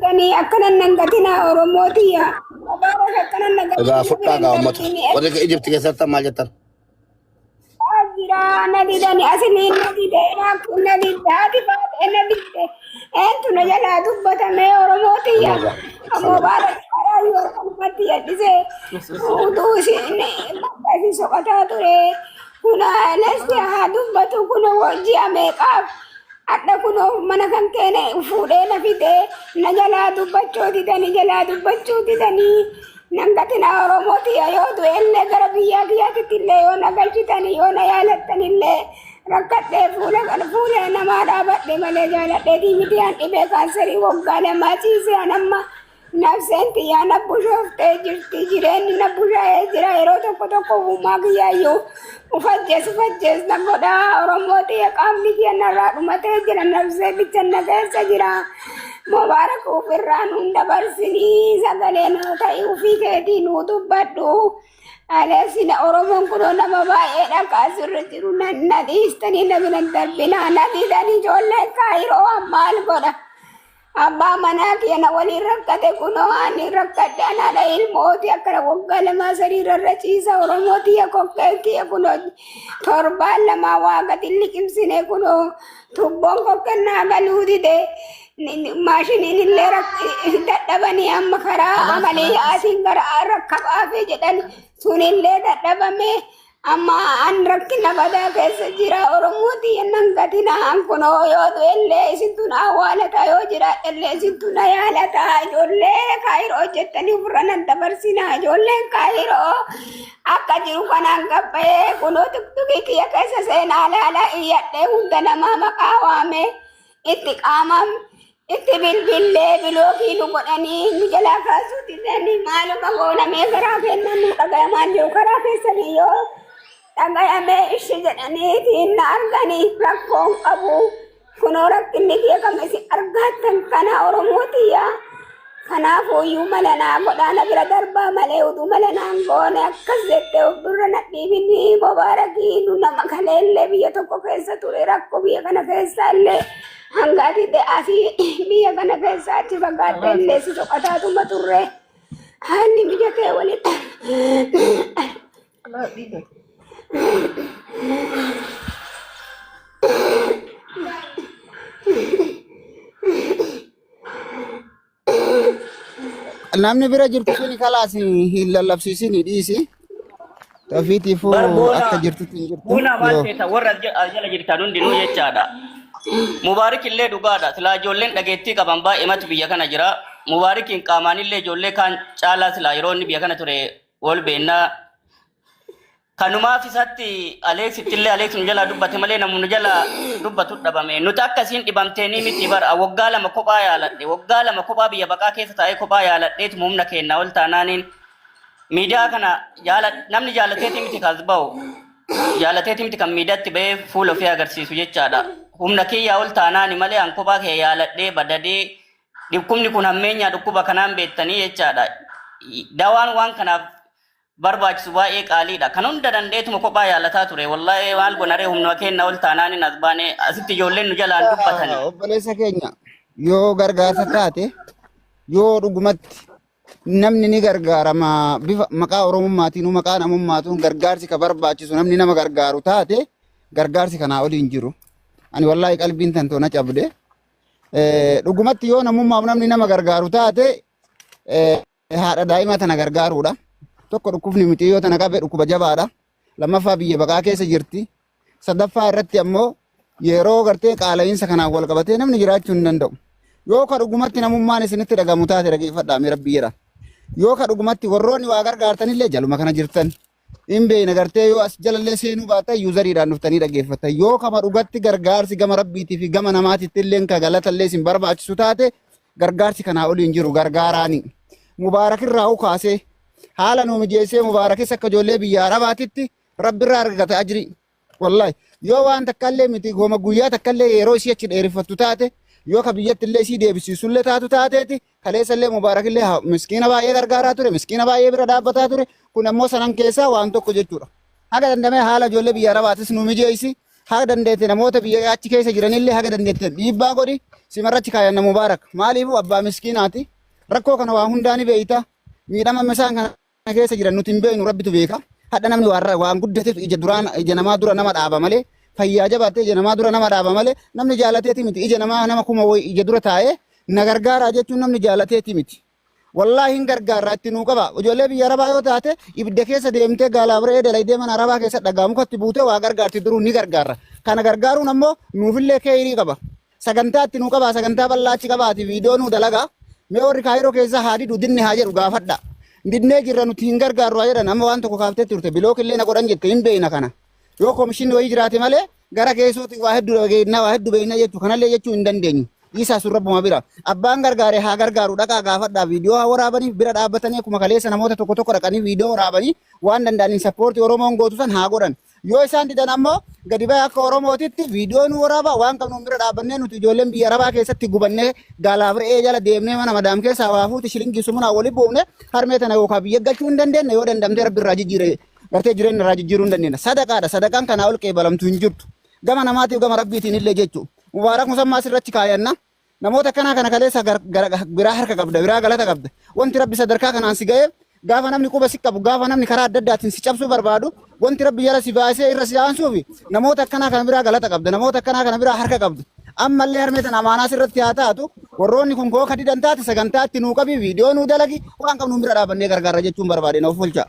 didanii akkana nan gatinaa Oromoo tiyya. Mubaarak akkana na Irraa gatinii na bira fudhaa hin gaa uummata. darbini. Warri Ijipti keessatti maal jettan? Jira na didani asiliin na dide Iraaq na didde haati faatee na didde eentu na jalaa dubbatamee Oromoo tiyya. Kanarraa. Kanarraa. Mubaarak karaa yoo kanumatti yadhise utuu isin bakka isin soqataa ture. Kun lesti haa dubbatu kun ji'a meeqaaf hadha kun mana kan keene fuudhee na fide na jalaa dubbachuu didanii jalaa dubbachuu didanii nan gatina Oromoo tiyya yoo du'ellee gara biyyaa kiyyaatitti illee yoo na galchitanii yoo na yaalattanillee rakkadhee fuula kan fuula namaa dhaabadhe malee jaaladheetii miti an dhibee kaanserii waggaa lamaa ciisee an amma Nafseen tiyyaa na bushooftee jirti. Jireenyi na bushaa'ee jira. Yeroo tokko tokko uumaa kiyyaayyuu ufajjees ufajjees na godha. Oromoo tiyya qaamni kiyya narraa dhumatee jira. Nafsee bicha na keessa jira. Mubaarak ofirraa nuun dabarsinii sagalee nuu ta'i ofii keetii nuu dubbadhu. Aleessina Oromoon kunoo nama baay'eedha kaasirra jiru. Na dhiistanii na bira hin darbinaa. Na didanii ijoolleen kaayiroo maal godha? Abbaa manaa kiyya na waliin rakkate kunoo ani rakkadhe anaadha ilmooti akkana waggaa lamaa sadii irra ciisa Oromoo tiyya kokkee kiyya kunoo torbaan lamaa waa gadi liqimsine kunoo tubboon kokkeen naa galuu dide maashiniin illee dadhabanii amma karaa amaleyyaatiin gara rakkabaafee jedhan sunillee dadhabame. Amma an rakkina badaa keessa jira Oromoo tiyya nan gatina an kunoo yoo du'ellee isintu na awwaalata yoo jiraadhellee isintu na yaalata ijoollee kaayiroo jettanii ofirra nan dabarsina ijoolleen kaayiroo akka jiru kanaan gabba'ee kunoo tuktukii kiyya keessa seenaa laala iyyadhee hunda namaa maqaa waame itti qaamam itti bilbillee bilookii nu godhanii nu jalaa kaasuu didanii maaluma goonamee karaa kennan nu dhagayamaan jiru karaa keessanii yoo dhagayamee ishi jedhaniitiin na arganii rakkoon qabu kunoo rakkinni kee kam isin argaattan kana Oromoo tiyyaa Kanaafuu iyyuu mala naa godhaa na bira darbaa malee utuu mala naan goone akkas jettee of dura na dhiibinni mubaarakii nu nama kaleellee biyya tokko keessa ture rakkoo biyya kana keessa illee hanga ati asii biyya kana keessa achi fagaatte illee si soqataatuma turre haalli mijatee walitti. Namni bira jirtu suni kalaas hin lallabsiisin dhiisi. Tafiitiifuu Bar boona akka jirtutti hin jirtu. boona maal Yoo feeta warra as jala jirtan hundinuu jechaadha. Mubaarik illee dhugaadha. Silaa ijoolleen dhageettii qaban baay'eematu biyya kana jira. Mubaarikiin qaamaan illee ijoollee kaan caalaa silaa yeroo inni biyya kana ture wal beennaa. Kanumaaf isatti Aleeksitti illee Aleeks nu jalaa dubbate malee namni nu jalaa dubbatu dhabame. Nuti akkasiin dhibamteenii miti bara waggaa 2 kophaa yaaladhe. Waggaa 2 kophaa biyya baqaa keessa taa'ee kophaa yaaladheetuma humna keenna ol taanaaniin miidiyaa kana jaala namni jaalateetii miti kas ba'u. Jaalateetii miti kan miidiyaatti ba'ee fuula ofii agarsiisu jechaadha. Humna kiyyaa ol taanaani malee an kophaa kee yaaladhee badadee dhukkubni kun hammeenyaa dhukkuba kanaan beektanii jechaadha. Dawaan waan kanaaf barbaachisu baay'ee qaaliidha. Kan hunda danda'eetuma kophaa yaalataa ture. Wallaahi maal gonaree humnuma keenna ol taanaan as baane asitti ijoolleen nu jalaan dubbatani. Obboleessa keenya yoo gargaarsa taate yoo dhugumatti namni ni gargaarama bifa maqaa oromummaatiin maqaa namummaatuun gargaarsi ka barbaachisu namni nama gargaaru taate gargaarsi kanaa olii hin jiru. Ani wallaahi qalbiin tantoo na cabde. Dhugumatti yoo namummaaf namni nama gargaaru taate haadha daa'imaa tana gargaaruudha. Tokko dhukkubni mucayyoo tana qabe dhukkuba jabaadha. Lammaffaa biyya baqaa keessa jirti. Sadaffaa irratti ammoo yeroo gartee qaala'iinsa kanaan wal qabatee namni jiraachuu hin danda'u. Yoo ka dhugumatti namummaan isinitti dhagamu taate dhageeffadhaa mee rabbii jedha. Yoo ka dhugumatti warroonni waa gargaartanillee jaluma kana jirtan. Hin beekna gartee yoo as jalallee seenuu baattan yuuzariidhaan dhuftanii dhaggeeffattan. Yoo kama dhugatti gargaarsi gama rabbiitii fi gama namaatitti illee ka galatallee isin barbaachisu taate gargaarsi kanaa olii hin jiru gargaaraani. Mubaarak irraa kaasee haala nuu mijeessee mubaarakis akka ijoollee biyya arabaatitti rabbirraa argata ajrii. Wallahi yoo waan takkallee miti goma guyyaa takkallee yeroo isii achi dheereffattu taate yoo ka biyyatti illee isii deebisiisullee taatu taateeti kaleessa illee mubaarak illee miskiina baay'ee gargaaraa ture miskiina baay'ee bira dhaabbataa ture kun ammoo sanan keessaa waan tokko jechuudha. Haga dandamee haala ijoollee biyya arabaatis nu mijeessi haga dandeette namoota biyya achi keessa jiranillee haga dandeette dhiibbaa godhi Simarratti kaayanna Mubaarak. Maaliifuu abbaa miskiinaati. Rakkoo kana waa hundaa ni beeyta. Miidhama amma isaan kana keessa jiran nuti hin beeknu rabbitu beeka. Hadha namni waan waan guddatetu ija duraan ija namaa dura nama dhaaba malee fayyaa jabaattee ija namaa dura nama dhaaba malee namni jaalateeti miti ija namaa nama kuma wayi ija dura taa'ee na gargaaraa jechuun namni jaalateeti miti. Wallaahi hin gargaarraa itti nuu qaba. Ijoollee biyya arabaa yoo taate ibidda keessa deemtee gaalaa biree dalaydee mana arabaa keessa dhagaa mukatti buutee waa gargaarti duruu ni gargaarra. Kana gargaaruun ammoo nuufillee keeyrii qaba. Sagantaa itti nuu qabaa sagantaa bal'aa achi qabaati viidiyoo nuu dalagaa. Mee warri kaayiroo keessaa haa didu dinne haa jedhu gaafadha. Dinnee jirra nuti hin gargaarru haa jedhan amma waan tokko kaaftee turte bilook illee na godhan jette hin beeyna kana. Yoo komishinni wayii jiraate malee gara keessootti waa hedduu dhageenya waa hedduu beekna jechuu kanallee jechuu hin dandeenyu. Dhiisaa sun rabbuma bira. Abbaan gargaare haa gargaaru dhaqaa gaafadhaa viidiyoo haa waraabanii bira dhaabbatanii akkuma kaleessa namoota tokko tokko dhaqanii viidiyoo waraabanii waan danda'aniin sappoortii Oromoon gootu san haa godhan. Yoo isaan didan ammoo gadi ba'e akka Oromootitti viidiyoo nu waraabaa waan qabnuun bira dhaabbannee nuti ijoolleen biyya Arabaa keessatti gubannee gaalaaf re'ee jala deemnee mana madaam keessaa waa fuuti shilingii sumunaa wali buufne harmee tana yookaan biyya galchuu hin dandeenye yoo dandamtee rabbi irraa jijjiire gartee jireenya irraa jijjiiruu hin dandeenye. Sadaqaadha. Sadaqaan kanaa ol qeebalamtu hin jirtu. Gama namaatiif gama rabbiitiin illee jechuudha. Mubaarak musammaa sirratti kaayanna. Namoota akkanaa kana kaleessa biraa harka qabda, biraa galata qabda. Wanti Rabbi sadarkaa kanaan si ga'eef gaafa namni quba si qabu, gaafa namni karaa adda addaatiin si cabsuu barbaadu, wanti Rabbi jala si baasee irra si aansuufi namoota akkanaa kana biraa galata qabda, namoota akkanaa kana biraa harka qabda. Ammallee harmee tana amaanaa sirratti haa taatu, warroonni kun koo kadidan taate sagantaa itti nuu qabi, viidiyoo nuu dalagi, waan qabnuun bira dhaabannee gargaarra jechuun barbaade na of bulchaa.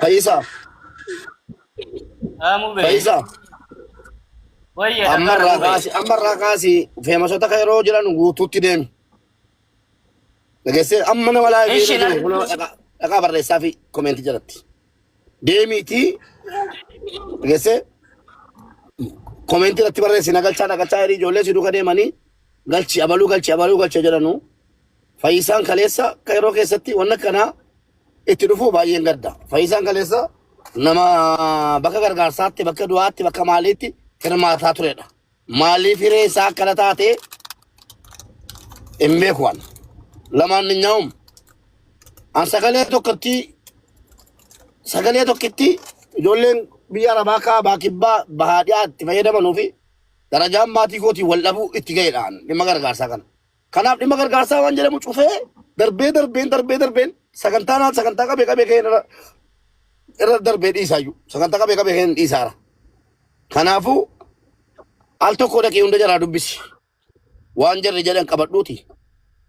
Fayyisaa. Mubee. Fayyisaa. Wayya Ammarraa dhaqaa mubee. kaasi ammarraa kaasi feemasota kan yeroo jiran guutuutti deemi. Dhageessee amma nama laayivii Ishi irra jiru nan kunoo dhaqaa dhaqaa barreessaa fi koomeentii jalatti. Deemiitii dhageessee koomeentii irratti barreessi na galchaa na galchaa jedhii ijoollee si duuka deemanii galchi abaluu galchi abaluu galchi jedhanu. Fayyisaan kaleessa akka yeroo keessatti wanna akkanaa itti dhufuu baay'een gadda. Fayyisaan kaleessa nama bakka gargaarsaatti, bakka du'aatti, bakka maaliitti hirmaataa turedha. Maaliif hiree isaa akkana taate hin beeku an. Lamaan ni nyaa'um. An sagalee tokkotti sagalee tokkitti ijoolleen biyya Arabaa kaabaa kibbaa bahaa dhiyaatti fayyadamanuu fi darajaan maatii kootiin wal dhabuu itti ga'edha an dhimma gargaarsaa kana. Kanaaf dhimma gargaarsaa waan jedhamu cufee darbee darbeen darbee darbeen sagantaa naan sagantaa qabee qabee ka'een irra irra darbee dhiisaayyuu sagantaa qabee qabee ka'een dhiisaara. Kanaafuu al tokko dhaqee hunda jalaa dubbisi. Waan jarri jedhan qabadhuuti.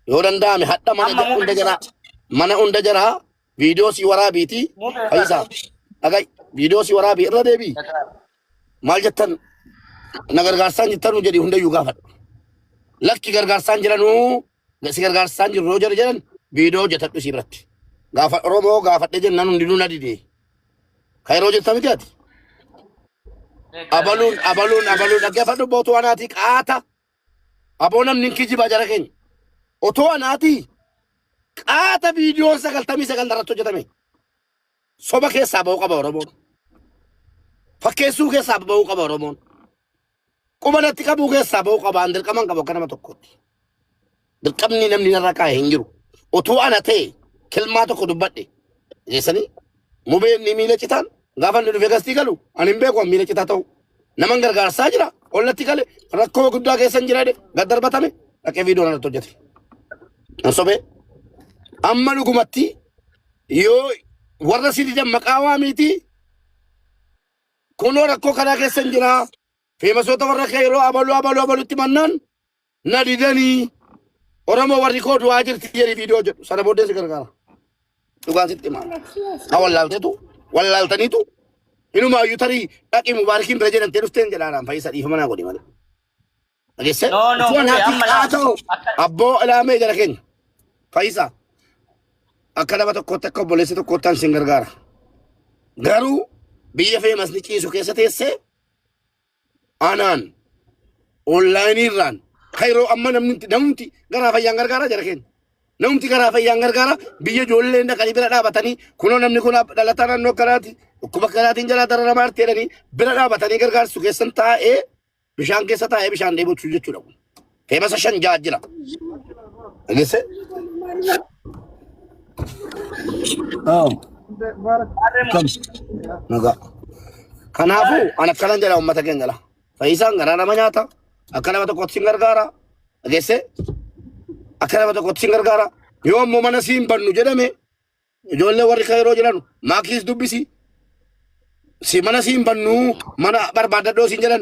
Yoo danda'ame hadha mana Amma hunda mubee jalaa mana hunda jalaa viidiyoo si waraabiiti mubee fayyisaa. Dhaga'i viidiyoo si waraabii irra deebii maal jettan na gargaarsaan jettanuu jedhi hundayyuu gaafadhu. Lakki gargaarsaan jiranuu si gargaarsaan jiru yoo jedhe jedhan viidiyoo hojjetadhu isii biratti. Gaafa Oromoo gaafadhe jennaan hundinuu na dide. Kan yeroo jettan miti ati. Abaluun abaluun abaluun dhaggeeffadhu bootuu anaatii qaata. Aboo namni hin kijibaa jara keenya. Otoo anaatii qaata viidiyoon 99 irratti hojjetame. Soba keessaa ba'uu qaba Oromoon. Fakkeessuu keessaa ba'uu qaba Oromoon. Quba natti qabuu keessaa ba'uu qaba. An dirqama hin qabu akka nama tokkootti. Dirqamni namni narra kaa'e hin jiru. Utuu ana ta'e kilmaa tokko dubbadhe. Geessanii mubeen ni miila citaan gaafa inni dhufee gastii galu ani hin beeku an miila citaa ta'u. Naman gargaarsaa jira. Ollatti gale rakkoo guddaa keessa hin jira jedhe gad darbatame dhaqee viidiyoo irratti hojjete. Hin sobee. Amma dhugumatti yoo warra si didan maqaa waamiiti kunoo rakkoo kanaa keessa hin jira feemasoota warra kee yeroo abaluu abaluu abalutti mannaan na didanii Oromoo warri koo du'aa jirti jedhi viidiyoo jedhu sana booddee si gargaara. Dhugaan sitti himaa. Ha wallaalteetu wallaaltaniitu inumaayyuu tarii dhaqii mubaarikiin bira jedhamtee dhufteen jedhaanaan fayyisa dhiifama naa godhi malee. Dhageessee? No, no, Utuu mubee anaatti amma haa laa. ta'u Akka abboo ilaamee jara keenya. Fayyisa akka nama tokkootti akka obboleessa tokkootti an sin gargaara. Garuu biyya feemasni ciisu keessa teessee anaan onlaayinii irraan kayroo amma namni namumti garaa fayyaan gargaara jara keenya. Namumti garaa fayyaan gargaara biyya ijoolleen dhaqanii bira dhaabatanii kunoo namni kun dhalataa naannoo akkanaati dhukkuba akkanaatiin jalaa dararamaa jirti jedhanii bira dhaabatanii gargaarsu keessan taa'ee bishaan keessa taa'ee bishaan dheebochuu jechuudha kun. Feemasa shan ja'a jira. Dhageesse? Kam? Nagaa. Kanaafuu ani akkanan jedha uummata keenya la. Fayyisaan garaa nama nyaata. Akka nama tokkotti sin gargaara. Dhageessee? Akka nama tokkotti sin gargaara. Yoo ammoo mana siin bannu jedhame ijoollee warri kan yeroo jedhan maakiis dubbisi. Si mana siin bannu mana barbaadadhoo siin jedhan.